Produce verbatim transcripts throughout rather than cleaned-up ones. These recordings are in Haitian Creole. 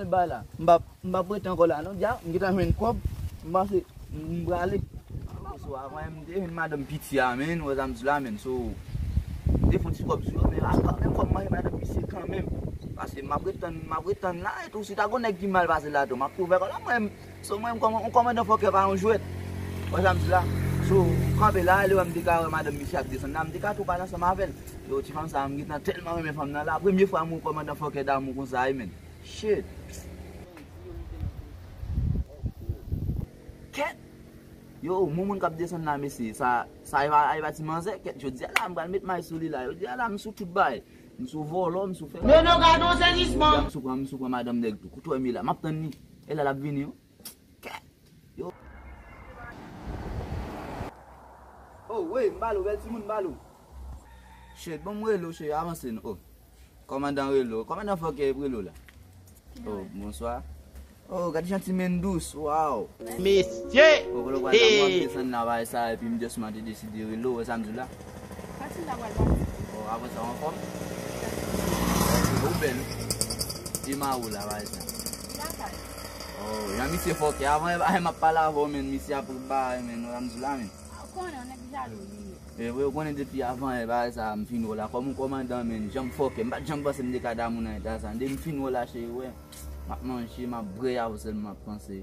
Bay la. M p ap, m p ap rete ankò la non. Dja, m gentan jwenn kòb. M panse m prale. So, avan m te jwenn madanm piti a, men, ou wè sa m di la, men. So, m te fè yon ti kòb sou yo, men a, kanmenm, fò m manje madanm misye kanmenm. Paske m ap ret tann, m ap ret tann la, etou, si ta gon nèg ki mal pase la, tou, m ap tou ouvè kò la, mwen, so, mwen, m kòman-, yon kòmandan fòkè pa yon jwèt. Ou wè sa m di la? So, m kanpe la, lè m te ka wè madanm misye ap desann la, m te ka tou pale ansanm avè l. Yo, ti fanm sa, m gentan tèlman renmen fanm nan la. Premye fwa m wè yon kòmandan fòkè damou konsa, wi, men. Shit. Kèt! Yo, moun moun k ap desann la, mesye, sa, sa e pa, e pa ti manzè, kèt, jodi a la, m pral met may sou li la, jodi a la, m sou tout bagay, m sou vòlò, m sou fè. Nono, gade yon sezisman! M sou pran, m sou pran madanm nèg tou, kote w wè m ye la, m ap tann li, e la l ap vini, wi. Kèt! Yo. Oh, wey, m ba l ou, bèl timoun, m ba l ou. Shit, bon, m rele w, shit, avanse non, oh. Kòmandan rele w. Kòmandan fòkè rele w la. Oh, bonswa. Oh, gade jan ti men dous, waw. Mesye! Oh, kote w pral la, m ap desann la, bagay sa, epi m just man te deside rele w, wè sa m di w la? Pati m ta pral pati. Oh, avan sa, w anfòm? Ou bèl. E ma ou la, bagay sa? Lakay. Oh, jan misye fòkè. Avan, e bagay m ap pale avè w, men, misye ap bagay, men, wè sa m di w la, men. Ah, ou konnen, yon nèg jalou li ye. E vre, ou konnen depi avan, e bagay sa, m fin wè w la kòm yon kòmandan, men, jan m fòkè, m pa t janm panse m te ka damou nan eta sa. Depi m fin wè w la, cheri, wè, m ap manje, m ap bwè, a ou sèlman m ap panse.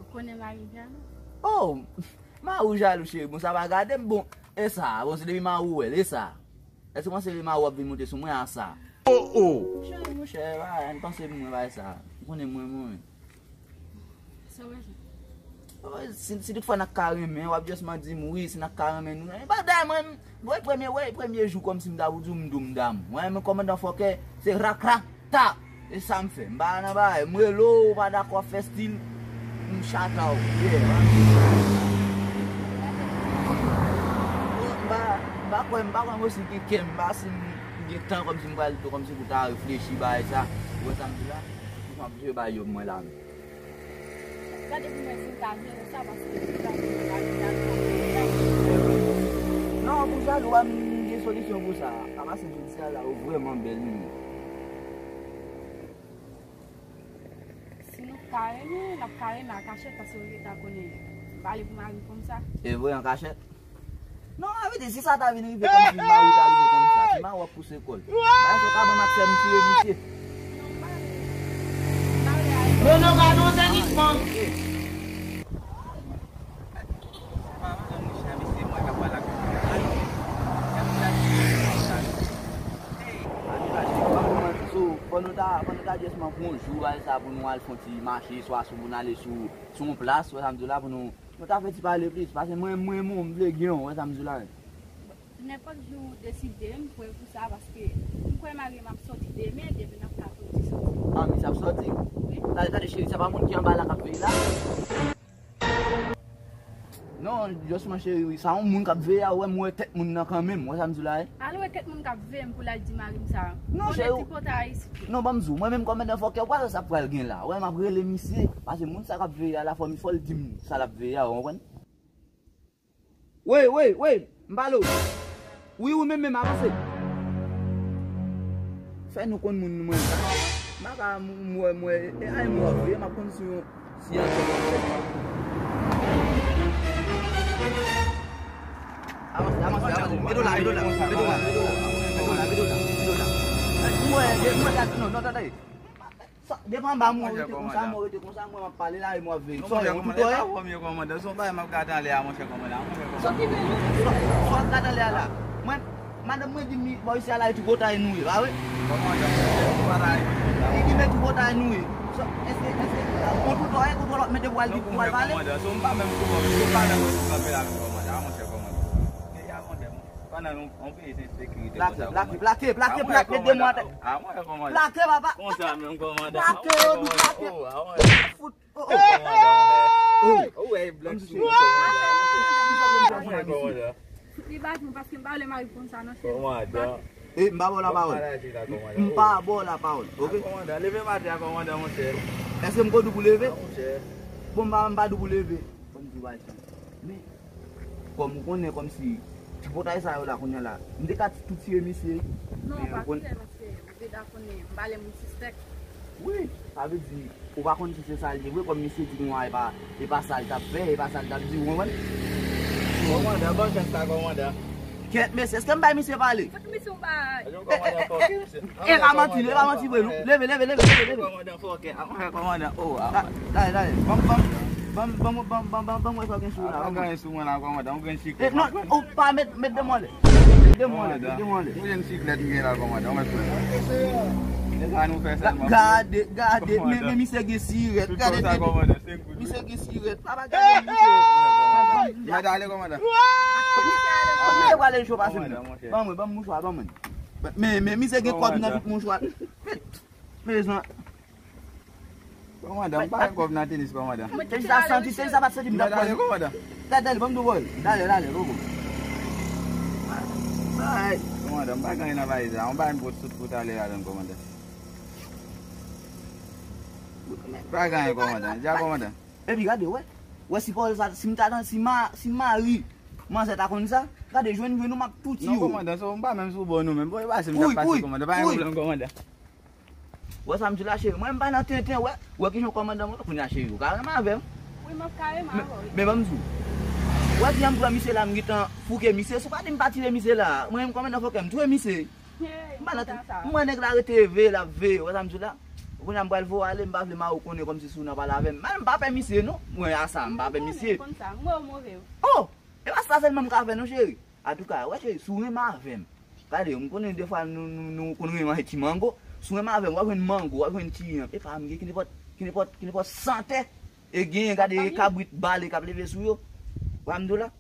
Ou konnen mari jalou? Oh, mari w jalou, cheri, bon, sa pa gade m, bon, e sa, bon, se depi mari w wè l, e sa. Èske w panse depi mari w ap vin monte sou mwen a sa? Oh, oh! Cheri, monchè, pa ann panse pou mwen, bagay sa. Ou konnen mwen, mwen. Sa w bezwen? Oh, si, si tout fwa n ap ka renmen, w ap just man di m wi, si n ap ka renmen nou. E pa dèyè mwen, m, wè premye, wè premye jou kòmsi m ta pou di w m dou m damou. Mwen, mwen kòmandan fòkè, se rak rak ta. E sa m fè, m pa nan bagay, m rele w, ou pa dakò, fè stil, m chata w. Yeah, man. M pa, m pa kwè, m pa kwè m osi gen kè, m pa si m gen tan kòmsi m pral tou, kòmsi pou ta reflechi bagay sa. Ou wè sa m di la? Ou pa oblije bay yo pou mwen la menm. Gade pou mwen si m ka jere sa, paske m pa vin la, vin la, vin la. Non, pou jalou a, m gen solisyon pou sa. A pase jodi a la, ou vrèman bèl, wi. Si nou ka renmen, n ap ka renmen an kachèt, paske ou gentan konnen m pa ale pou mari m konn sa. E vre, an kachèt? Non, a vre di, si sa ta vin rive kòmsi mari w ta rive konn sa, si mari w ap pouse kò l. Bagay sa w ka ban m aksè m tiye misye. Non, non, gade yon sezisman. So, fò nou ta, fò nou ta just man pran yon jou, bagay sa, pou nou al fè yon ti mache, swa sou pou n ale sou, sou yon plas, wè sa m di w la, pou nou, nou ta fè ti pale plis, paske mwen, mwen, mwen, m vle gen yon, wè sa m di w la. Nenpòt jou ou deside, m prè pou sa, paske m kwè mari m ap sòti demen, demen n ap ka fè yon ti sòti. Ah, misye ap sòti? Wi. Tande, tande, cheri, se pa moun ki anba la k ap veye la? Non, just man, cheri, wi, sa yon moun k ap veye a, ou wè m wè tèt moun nan kanmenm, wè sa m di w la, e? Al wè tèt moun k ap veye m pou l al di mari m sa. Non, cheri. Konnen tripotay isit. Non, ban m di w, mwen menm kòmandan fòkè, ou pa wè sa k pral gen la. Wè, m ap rele misye, paske moun sa k ap veye a la, fò m, fò l di m sa l ap veye a, ou konprann? Wey, wey, wey, m pale w. Wi, ou menm menm, avanse. Fè nou konn moun nou mwen. M pa ka m, m wè, m wè, e, e, ay, m wè, m ap konn si yon, si yon. Avanse, avanse, avanse. Mete w la, mete w la, mete w la, mete w la, mete w la, mete w la, mete w la. M wè, m wè, non, non, tande. Sa, depi anba mwen, ou rete konsa, mwen rete konsa, mwen m ap pale la, e mwen ap veye. Sa w ye, ou toutoye? Monchè kòmandan, e pa vòm yo kòmandan, se yon bagay m ap gade anlè a, monchè kòmandan, monchè kòmandan. Sa w ki veye? Sa w ap gade anlè a la? Mwen, madanm mwen di m, bò isi a la, e tripotay nou ye, pa vre? Kòmandan, monchè, se pa la, e. Li di men tripotay nou ye. Sa, èske, èske, ou toutoye, kote w ap mete pou al di, pou al pale? Kòmandan, se yon pa menm kou, se yon pa menm kou kanpe la, kòmandan, monchè kòmandan. Peyi a, kòmandan. Pandan nou, yon peyi se sekirite konsa, kòmandan. Plake, plake, plake, plake, met de mwa atè. A mwen, kòmandan. Plake, papa. Konsa menm, kòmandan. Plake yo, nou plake. Oh, a mwen. Fout. Oh, oh. Kòmandan, mwen. Oh. Ou wè, blòk sou mwen, kòmandan. A mwen, kòmandan. Li bat mwen paske m pa vle mari konn sa, non, cheri. Kòmandan. E, m pa ba w lapawòl. M pa ba w lapawòl, oke? A, kòmandan, leve maten an, kòmandan, monchè. Èske m ko dou pou leve? A, monchè. Bon, m pa, m pa dou pou leve. Bon, m di w al chan. Men, kòm ou konnen, kòmsi, tripotay sa yo la, kounye a la, m te ka tou tiye misye. Non, pa fè, paske ou deja konnen, m pa lè moun sispèk. Wi, sa vle di, ou pa konn si se sa l ye vre, kòm misye di konsa, e pa, e pa sa l t ap fè, e pa sa l t ap di, ou konprann? Kòmandan, ban chans la, kòmandan. Kèt, mesye, èske m bay misye pale? Fòk misye yon bagay. E, e, e, e, e pa manti, e pa manti vre, non. Leve, leve, leve, leve, leve. Kòmandan, fòkè, kòmandan, oh, ah. Dale, dale, dale. Ban, ban, ban, ban, ban, ban, ban, ban, ban, mwen fè gen sou la. Pa gen sou mwen la, kòmandan, yon grenn sikrèt. E, non, ou pa met, met de mwen anlè. Met de mwen anlè, met de mwen anlè. Yon grenn sikrèt m gen la, kòmandan, mwen fè. E sa nou fè sèlman. Gade, gade, men, men misye gen sirèt, gade, gade. Misye gen sirèt. Papa, gade misye. Mwen ale, kòmandan. Misye pral cho pase m. Ban mwen, ban m mouchwa, ban mwen. Men, men, misye gen kòb nan tout mouchwa. Mezanmi. Kòmandan, m pa gen kòb nan tenis, kòmandan. Tenis la santi, tenis la pa t santi m t ap pran. Mwen ale, kòmandan. Dale, dale, ban m tou, boy. Dale, dale, bobo. Ay. Kòmandan, m pa gen anyen nan valiz la. Yon bagay m pot sot pou talè a, kòmandan. Pa gen anyen, kòmandan. Dja, kòmandan. Epi gade, wè. Wè si pawòl sa, si m ta nan, si ma, si mari manzè ta konn sa, gade, jwenn, jwenn ou m ap touti yo. Non, kòmandan, so, m pa menm sou bò nou menm. Bon, e pase m t ap pase, kòmandan. Pa gen pwoblèm, kòmandan. Wè sa m di la, cheri. Mwen, m pa nan tenten, wè. Wè kijan kòmandan mwen, kounye a, cheri, ou ka renmen avè m. Wi, m ap ka renmen avè w. Men, men ban m di w. Wè kijan m pran misye la, m gentan fouke misye. Si w pa di m pa tire misye la, mwen menm kòmandan fòkè m touye misye. M pa nan tenten. M wè nèg la rete veye, l ap veye. Wè sa m di w la? Kounye a m pral voye w ale, m pa vle mari w konnen kòmsi si w nan pale avè m. Men m pa pè misye, non. Mwen a sa, m pa pè misye. Oh! E pa sa sèlman m ka fè, non, cheri. Antouka, wè, cheri, si w renmen avè m, gade, m konnen defwa nou, nou, nou konn renmen ti mango. Si w renmen avè m, w ap jwenn mango, w ap jwenn ti yanm. Epa, m gen kinenpòt, kinenpòt, kinenpòt santè. E genyen, gade, e kabrit bale k ap leve sou yo. Wè m di w la?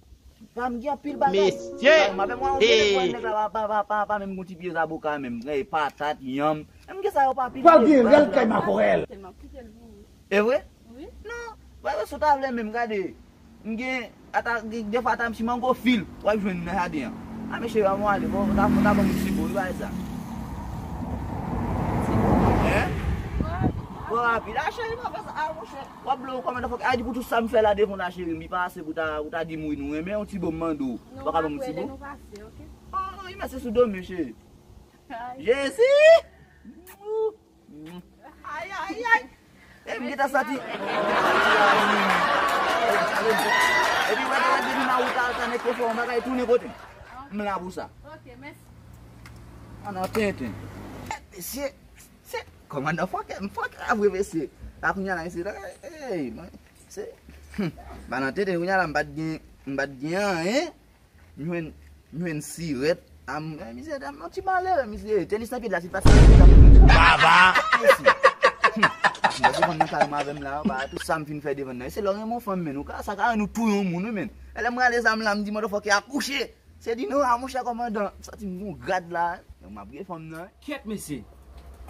Epa, m gen anpil bagay. Mesye! M avè m, wè, yon telefòn, nèg la pa, pa, pa, pa, pa menm gon ti pye zaboka menm. Gen patat, yanm. M gen sa yo pa piti. Pral gen rèl kay makorèl. E vre? Wi. Non, wè, wè, si w ta vle menm, gade. M gen, ata, gen, defwa, ata m si mango fil, w ap jwenn nan jaden an. A, mesye, ann ale, bon, ta, ta ban m ti bo, wi, bagay sa. Hein? Twò rapid. A, cheri, pa fè sa, a, monchè. W ap blow kòmandan fòkè. A, di pou tout sa m fè la devan w la, cheri, m, li pa ase pou ta, pou ta di m wi nou renmen, yon ti bo m mande w. Ou pa ka ban m ti bo? Non, non, li mèsi sou do m, cheri. Jezi! Ay, ay, ay. E m gentan santi. Epi wè, wè, depi nan wout la, sa nèg te fè yon bagay tounen kote m. M la pou sa. Ok, mèsi. An nan tenten. Mesye, se kòmandan fòkè, m fòkè avre mesye. La kounye a la, mesye, la, ey, mwen, se, ba nan tenten, kounye a la, m pa t gen, m pa t gen anyen. M jwenn, m jwenn sirèt. A, m, eh, misye, dam, yon ti malere, misye. Tenis nan pye l la, si l pa t sa, misye t ap. Baba! Misye. Misye konn nan kalm avè m la, ba, tout sa m fin fè devan nan. E se lè w renmen yon fanm, men, ou ka, sa ka rann ou touye yon moun, wi, men. E lè m rale zam la, m di, motherfucker, akouche! Se di non, a, monchè kòmandan. M santi m gon grad la, men m ap gen fanm nan. Kèt, mesye.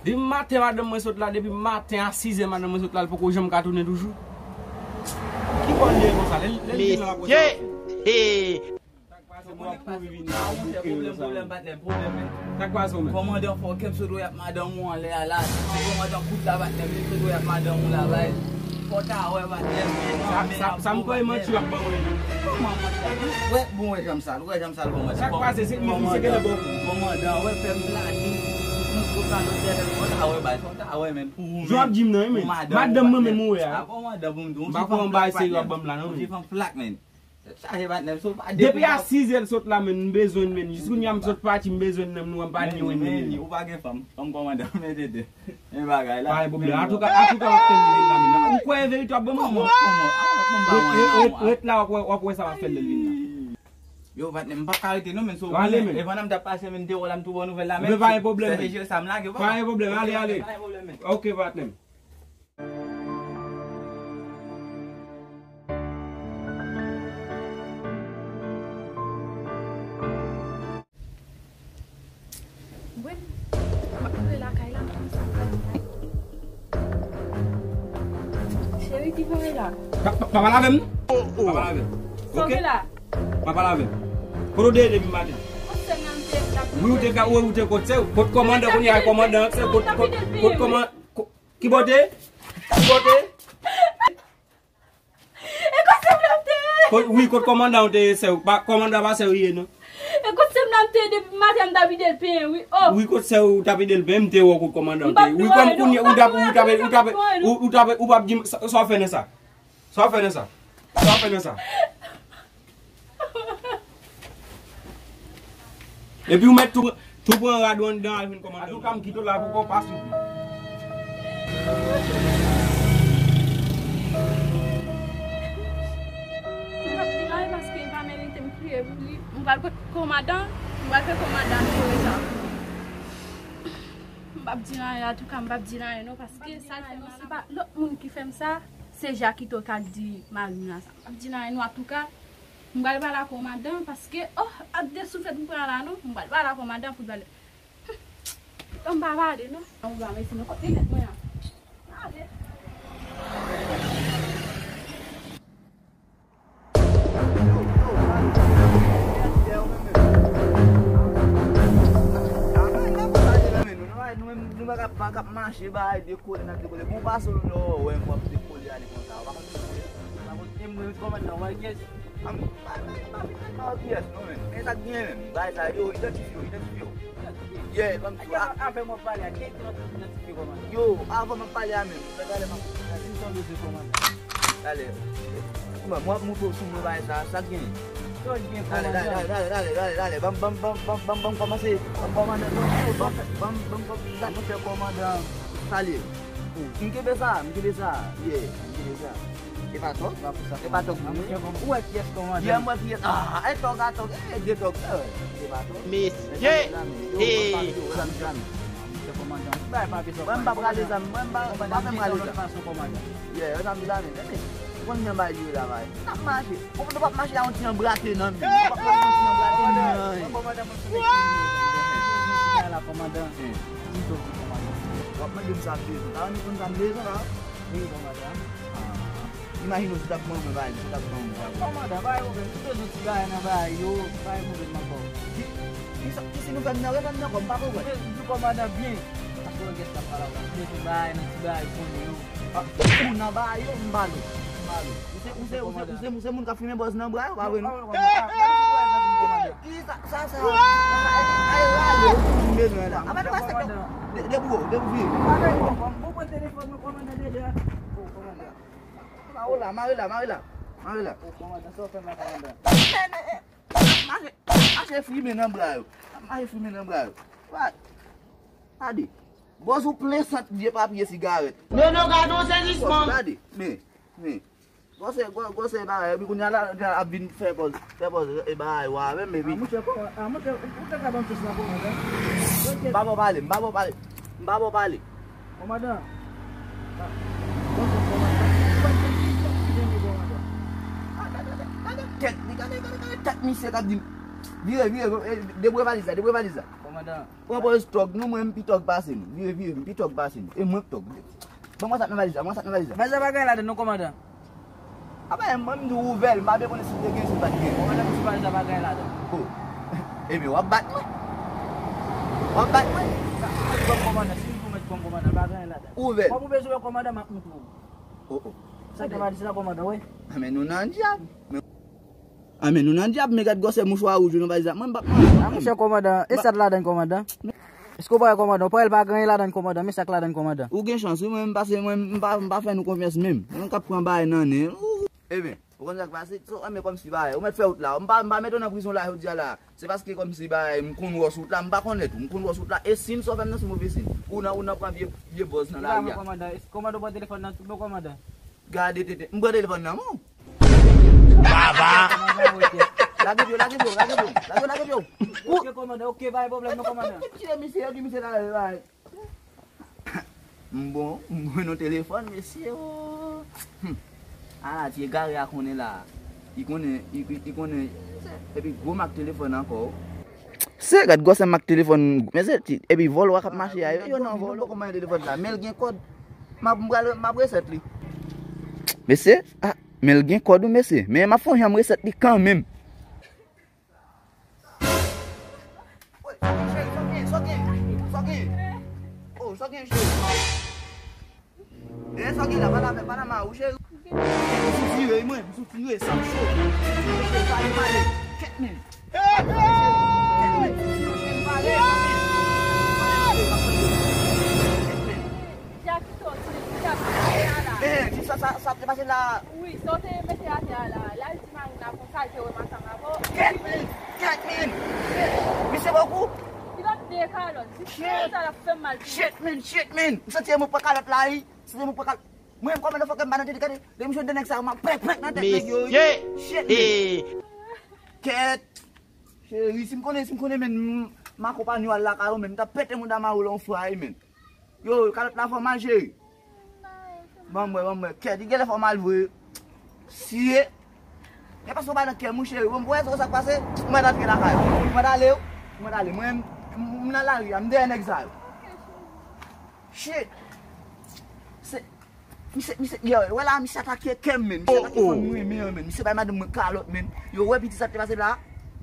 Depi maten, madanm mwen sot la, depi maten a sizè, madanm mwen sot la, l poko janm ka tounen toujou. Ki bò l ye konsa? Lè, lè l vin nan apwòch la. Mesye! Hey! Sa k pase, w ap kouri vin la, ou bouke yo sa. Pwoblèm, pwoblèm, patnè, pwoblèm, men. Sa k pase w menm? Kòmandan fòkè m sot wè y ap madanm ou anlè a la. Kòmandan kout la, patnè, m sot wè y ap madanm ou la, bay. Fò w ta wè, patnè, men non, men sa, sa m kwè e manti w ap ban mwen. Kòman manti? Wè, bon, wè janm sal, wè janm sal, kòmandan. Sa k pase, se li, se genlè bò pou. Kòmandan, wè, fè m plake. M sot la, lòt lè, fò w ta wè, bay, fò w ta wè, men, pou ou menm. Jan w ap di m nan, wi, men. Madanm mwen menm ou wè a. A, kòmandan, pou m di w. M pa kwè yon bagay serye w ap ban m la, non, men. Yon ti fanm flak, men. Tèt chaje, patnè, so pa depi a sizè l sot la, men, m bezwen l, men. Jis kounye a m sot pati, m bezwen l, men, m pa ni wi, men. Ou pa gen fanm, fanm kòmandan, men tete. Men bagay la. Pa gen pwoblèm. Antouka, antouka, m ap tann li vin la, men. Ou kwè e verite w ap ban m? Kòman, kòman, kòman, kòman, kòman? Ret, ret, ret la, w ap wè, w ap wè sa m ap fè l lè l vin la. Yo, patnè, m pa ka rete, non, men, so, ale, men. Evan nan m t ap pase, men, m te wè w la, m tou ba w nouvèl la, men. Men pa gen pwoblèm, men. Sèvi jere sa m lage, pa gen pwoblèm, ale, ale. Pa gen pwoblèm, men. Ok, patnè m. Mwen, m ap rive lakay la, m konn sa m pral fè. Cheri, ki jan w ye la? Pa, pa, pa pale avè m, non? Pa pale avè m. Sa w gen la? Pa pale avè m. Kote w te ye depi maten? Kot sè m nan m te ye? Wi, ou te ka, wi, ou te kot sè, kot kòmandan, kounye a kòmandan, sè, kot, kot, kot kòman-, ko-, Ki bò w te ye? Ki bò w te ye? E kot sè m nan m te ye? Kot, wi, kot kòmandan w te ye, sè w. Pa, kòmandan pa sè w ye, non. E kot sè m nan m Te depi maten m t ap ede l penyen, wi. Oh. Wi, kot sè ou t ap ede l penyen, m te wè w kot kòmandan. M p ap tou ale non. Wi, kòm kounye ou t ap, ou t ap, ou t ap, ou, ou t ap, ou p ap di m sa, sa w fè nan sa. Sa w fè nan sa. Sa w fè nan sa. Epi ou mèt tou, tou pran rad ou anndan al jwenn kòmandan. Antouka, m kite w la pou kò pa soufri. M p ap di l anyen paske li pa merite m kriye pou li. M pral kot kòmandan, m pral fè kòmandan jere sa. M p ap di l anyen, antouka, m p ap di l anyen non, paske sa l fè m nan, se pa lòt moun ki fè m sa, se Jakito k al di mari m la sa. M p ap di l anyen non, antouka, m pral pale ak kòmandan, paske, oh, ak de souflèt m pran la non, m pral pale ak kòmandan pou l pale. Bon, m pa pale non. An, ou pa mesi non, kot linèt mwen an? Ale. Nou menm, nou pa ka, pa ka mache, bay, dekole, n ap dekole. Bon, pase w, nou wè m ap dekole, ale konsa. Ou pa konn, ou pa konn, e mwen, kòmandan, wè kiyès? An, pa, pa, pa, pa, pa, kiyès, non, men. Men sa k genyen menm. Bay sa, yo, idantifye w, idantifye w. Yeah, ban m sou a. Avè m w ap pale a, ki idantifye kòmandan? Yo, avè m ap pale a menm. Talè m ap, talè. Ki sa w bezwen kòmandan? Talè. Kòman, mwen ap montre w sou mwen bagay sa, sa k genyen? Sa w gen kòmandan? Talè, talè, talè, talè, talè, talè. Ban m, ban m, ban m, ban m, ban m, ban m kòmanse. Ban m kòmandan, non, non, ban m, ban m, ban m, ban m, sa. Monchè kòmandan. Talè. M kenbe sa, m kenbe sa. Yeah, m kenbe sa. E pa tòg? E pa tòg, non. Ou wè kiyès kòmandan? Yeah, m wè kiyès. Ah, e tòg a tòg. E de tòg. E pa tòg. Mesye! Mesye kòmandan. Mwen m p ap rale zam. Mwen m pa, pa fè m rale zam. Yeah, yo t ap di la, men, men, ou konn jan bagay yo ye la, bay. N ap mache. Ou, nou p ap mache a yon ti anbrate nan men. Nou p ap mache yon ti anbrate nan men. Kòmandan, mwen se la, kòmandan. Hmm. Di tou, kòmandan. W ap mande m sa m bezwen. Ta renmen konn sa m bezwen la? Wi, kòmandan. Ah. Imajine w si w t ap ban mwen bagay, si w t ap ban mwen bagay. Kòmandan, pa gen pwoblèm. Si w bezwen ti bagay nan bagay yo, pa gen pwoblèm ankò. Ki, ki sa, ki si nou fè m nan, refè m nan kò, m pa konprann. Ou bezwen di kòmandan byen. Paske w gen sa pala w bezwen bagay nan ti bagay konnen yo. Ah, ou nan bagay yo, m ba nou. M ba nou. Ou se, ou se, ou se, ou se, ou se moun k ap fimen bòz nan bra yo, pa vre non? Ki sa, sa, sa, sa, ay, rale, ou bezwen la. Apa nou pa se de, de pou, de pou vire. Mare la, mare la, mare la. Mare la. Mache, mache fimen nan bra yo. Mache fimen nan bra yo. Gade. Bòz ou plen sant vye papye sigarèt. Nono, gade yon sezisman. Gade, men, men. Gwosè, gwo-, gwosè bagay, epi kounye a la, la ap vin fè pòz, fè pòz, e bagay, wa, menm, epi. Ah, monchè, kòman, ah, monchè, ou te ka ban m chans la, kòmandan? M pa ba w pale, m pa ba w pale, m pa ba w pale. Kòmandan. Ah, gwosè, kòmandan. Ou pa gen ki kòmandan. Ah, gade, gade, gade tèt li, gade, gade, gade tèt misye k ap di m. Vire, vire, e, deboure valiz la, deboure valiz la. Kòmandan. Pran pòz tòg nou, mwen m pi tòg pase nou. Vire, vire, m pi tòg pase nou. E mwen k tòg. Ban mwen sa k nan valiz la, ban mwen sa k nan valiz la. Valiz la pa gen anyen ladan non, kòmandan. Apa, mwen m di w ouvè l, m pa bezwen konnen si l te gen, si l pa t gen. Kòmandan, m di valiz la pa gen anyen ladan. Oh. Ebyen, w ap bat mwen. W ap bat mwen. Ou mèt ban m, kòmandan, si m di w mèt ban m, kòmandan, pa gen anyen ladan. Ouvè l. Kòm ou bezwen wè kòmandan, m ap montre w. Oh, oh. Sa gen valiz la, kòmandan, wi. Ah, men nou nan dyab. Men Ah, men nou nan dyab, men gad gwosè mouchwa wouj ou nan valiz la. Mwen m p ap manje. Ah, monchè kòmandan, e sa k ladan, kòmandan? Èske w pa wè, kòmandan? Ou pa wè l pa gen anyen ladan, kòmandan? Men sa k ladan, kòmandan. Ou gen chans, wi, mwen m pase, mwen m pa, m pa fè nou konfyans menm. Mwen k ap pran bagay nan nen. Ebyen, ou konn sa k pase? So, men kòmsi bagay, ou mèt fè wout la. M pa, m pa met ou nan prizon la jodi a la. Se paske kòmsi bagay, m konn wè w sou wout la, m pa konnèt ou. M konn wè w sou wout la. E siy sa w fè m nan, se move siy. Ou nan, ou nan pran vye, vye bòz nan lari a. Kòmandan, kòmandan, ou pran telefòn nan tout bon, kòmandan? Gade tete. M pran telefòn nan, mon. Baba! Lage pye w, lage pye w, lage pye w, lage, lage pye w. Ok, kòmandan, ok, pa gen pwoblèm non, kòmandan. Tire misye, epi misye la, la. M bon, m bon nan telefòn, mesye, oh. Hmm. Ala ti egare a konnen la. Li konnen, li, li, li konnen. Epi gwo mak telefòn ankò. Se gad gwosè mak telefòn, mesye, ti, epi vòlò k ap mache a, yo, yo nan vòlò. Kòman telefòn la? Men l gen kòd. M ap, m pral, m ap resèt li. Mesye, ah, men l gen kòd wi, mesye. Men m ap fè yon jan m resèt li kanmenm. Woy, cheri, sa w gen, sa w gen, sa w gen? Oh, sa w gen, cheri? Eh, sa w gen la, pa la, pa la ma ou, cheri. M sou tire, mwen, m sou tire, san cho. M sou tire, cheri, pa li pale. Kèt men. Kèt men. Wi, sa w te mete atè a la, la l di Marina konsa l te wè m ansanm avè w. Kèt, men! Kèt, men! Misye bokou! Kilòt de kalòt, di sa l ap fè m mal. Shit, men! Shit, men! M santi mwen pran kalòt la, wi. M santi mwen pran kalòt. Mwen, kòman fòk m pa nan tete, gade, lè m jwenn de nèg sa yo, m ap prèk, prèk nan tèt nèg yo, wi. Shit, men! Kèt! Cheri, si m konnen, si m konnen, men, m, m akonpanye w al lakay ou, men, m t ap pete mouda mari w la yon fwa, wi, men. Yo, kalòt la fè w mal, cheri. Ban m wè, ban m wè. Kèt, li genlè fè w mal vre. Siye. E paske w pa nan kè m, wi, cheri. Bon, wè sa k pase. Mwen antre lakay ou. Mwen ale, wi. Mwen ale. Mwen, m, m nan lari a. M dèyè nèg sa yo. Shit. Se, misye, misye, yo, wè la, misye atake kè m, men. Misye atake fanm mwen renmen an, men. Misye bay madanm mwen kalòt, men. Yo, wè piti sa k te pase la.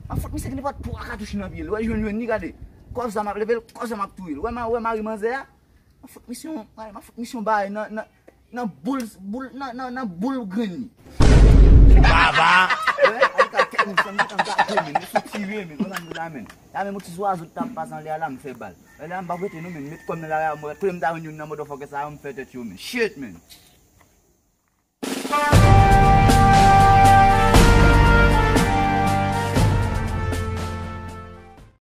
M ap fout misye gen nenpòt twa katouch nan pye l. Wè, jwenn, jwenn, li gade. Kòb sa m ap leve l, kòb sa m ap touye l. Wè, ma, wè mari manzè a. M ap fout misye, m ap fout misye bay nan, nan, nan boul, boul, nan, nan, nan boul grenn li. Baba! Wè, a li ka kèk moun, sa m gentan gate, men. Misye tire, men. Konsa m di la, men. La, men, yon ti zwazo t ap pase anlè a la, m fè bal. Lè a m p ap rete non, men, met kò m nan lari a, mwen, premye m ta jwenn youn nan motherfucker sa yo, m fè tèt yo, men. Shit, men.